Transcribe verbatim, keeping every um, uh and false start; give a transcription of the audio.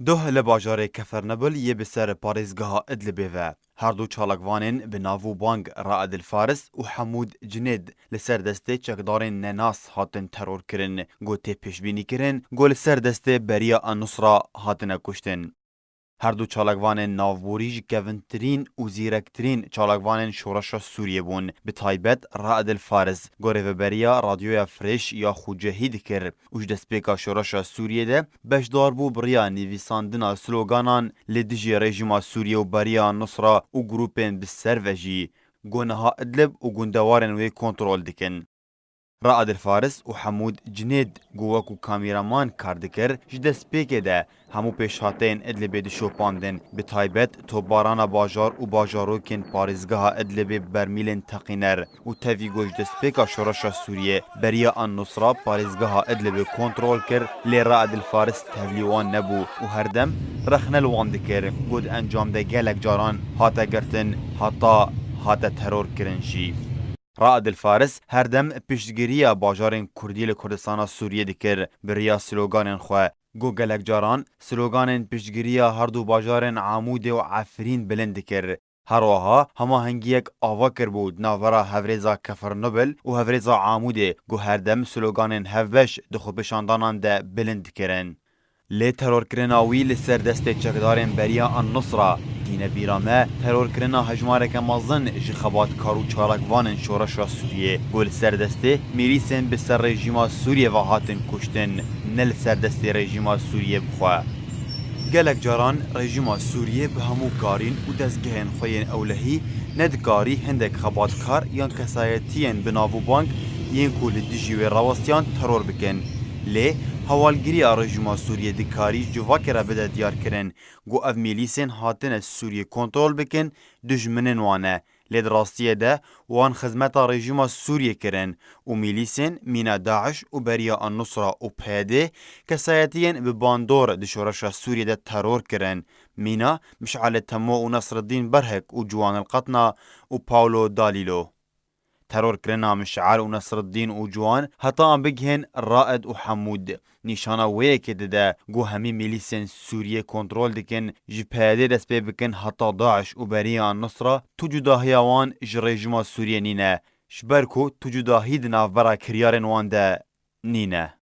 Doh li bajarê Kefernabil yê bi ser parêzgeha Idlibê ve. Her du çalakvanên bi nav û bang Raed El Faris û Hemûd Cinêd li ser destê çekdarên nenas hatin teror kirin, ku tê pêşbînî kirin, ku li ser destê beriya An-Nusra hatine kuştin. Her du çalakvanên navborî ji kevintirîn û zîrektirîn çalakvanên şoreşa Sûriyê bûn, bi taybet Raed El Faris, ku rêveberiya radyoya Freş ya Xucehî dikir û ji destpêka şoreşa Sûriyê de beşdar bû bi riya nivîsandina sloganan li dijî rejîma Sûriyê û beriya Nusra û grûpên bi ser ve jî, ku niha Idlib û gundewarên wê kontrol dikin. Raed El Faris û Hemûd Cinêd, ku wekû kameraman kar dikir, ji destpêkê de hemû pêşhateyên Idlibê dişopandin, bi taybet topbarana bajar û bajarokên parêzgeha Idlibê bi bermîlên teqîner û tevî ku ji destpêka şoreşa Sûriyê beriya An-Nusra parêzgeha Idlibê kontrol kir, lê Raed El Faris tevlî wan nebû û herdem rexne li wan dikir, ku di encam de gelek caran hate girtin, heta hate teror kirin jî. Raed El Faris her dem piştgiriya bajarên Kurdî li Kurdistana Sûriyê dikir, bi riya sloganên xwe, ku gelek caran sloganên piştgiriya her du bajarên Amûdê û Efrîn bilind dikir. Her wiha hemahengiyek ava kiribû di navbera hevrêza Kefernabil û hevrêza Amûdê, ku her dem sloganên hevbeş di xwepêşandanan de bilind dikirin. Lê terorkirina wî li ser destê çekdarên beriya An-Nusra, tîne bîra me, terorkirina hejmareke mezin ji xebatkar û çalakvanên şoreşa Sûriyê, ku li ser destê mîlîsên bi ser rejîma Sûriyê ve hatin kuştin, ne li ser destê rejîma Sûriyê bi xwe. Gelek caran rejîma Sûriyê bi hemû karîn û dezgehên xwe yên ewlehî nedikarî hindek xebatkar yan kesayetiyên bi nav û bang yên ku li dijî wê rawestiyan teror bikin. Lê hewalgiriya rejîma Sûriyê dikarî ji civakê re bide diyarkirin ku ev mîlîsên hatine Sûriyê kontrol bikin, dijminên wan e. Lê di rastiyê de wan xizmeta rejîma Sûriyê kirin û mîlîsên mîna DAIŞ û beriya An-Nusra û P Y D kesayetiyên bi bandor di şoreşa Sûriyê de teror kirin. Mîna Miş'al Temo û Nasreddîn Berhek û Ciwan El Qatna û Paulo Dalilo. Terorkirina Miş'al û Nasreddîn û Ciwan heta an bigihên Raed û Hemûd nîşana wê yekê dide ku hemî mîlîsên Sûriyê kontrol dikin, ji P Y D dest pê bikin heta DAIŞ û beriya Nusra, tu cudahiya wan ji rejîma Sûriyê nîne, ji ber ku tu cudahî di navbera kiryarên wan de nîne.